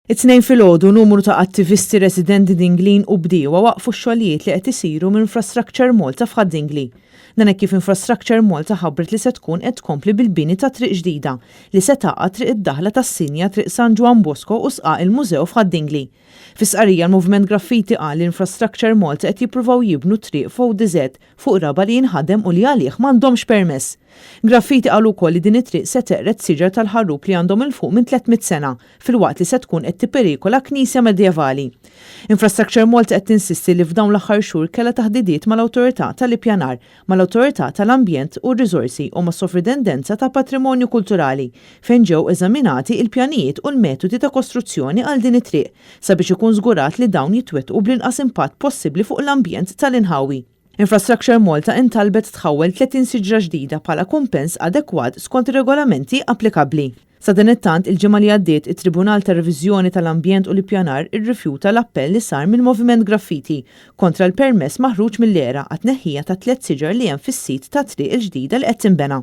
It-Tnejn filgħodu numru ta' attivisti residenti Dinglin u bdiewa waqfu x-xogħlijiet li qed isiru minn Infrastructure Malta f'Ħad-Dingli. Dan hekk kif Infrastructure Malta ħabbret li se tkun qed tkompli bil-bini ta' triq ġdida li se tgħaqqad Triq id-Daħla tas-Sinja, Triq San Ġwann Bosco u Sqaq il-Mużew f'Ħad-Dingli. Fi stqarrija l-Moviment Graffiti qal li Infrastructure Malta qed jippruvaw jibnu triq f'ODZ fuq raba' li jinħadem u li għalih m'għandhomx permess. Graffiti qalu wkoll li din it-triq se teqred siġar tal-ħarrub li għandhom 'il fuq minn 300 sena, filwaqt li se tkun qed tipperikola knisja medjevali. Infrastructure Malta qed tinsisti li f'dawn l-aħħar xhur kellha taħdidiet mal-Awtorità tal-Ippjanar, mal-Awtorità tal-Ambjent u r-Riżorsi u mas-Sovrintendenza tal-Patrimonju Kulturali fejn ġew eżaminati l-pjanijiet u l-metodi ta' kostruzzjoni għal din it-triq sabiex ikun żgurat li dawn jitwettqu bl-inqas impatt possibbli fuq l-ambjent tal-inħawi. Infrastructure Malta intalbet tħawwel 30 siġra ġdida bħala kumpens adekwat skont ir-regolamenti applikabbli. Sadanittant, il-ġimgħa li għaddiet, it-Tribunal tar-Reviżjoni tal-Ambjent u l-Ippjanar irrifjuta l-appell li sar mill-Moviment Graffiti kontra l-permess maħruġ mill-ERA għat-tneħħija ta' tliet siġar li hemm fis-sit tat-triq il-ġdida li qed tinbena.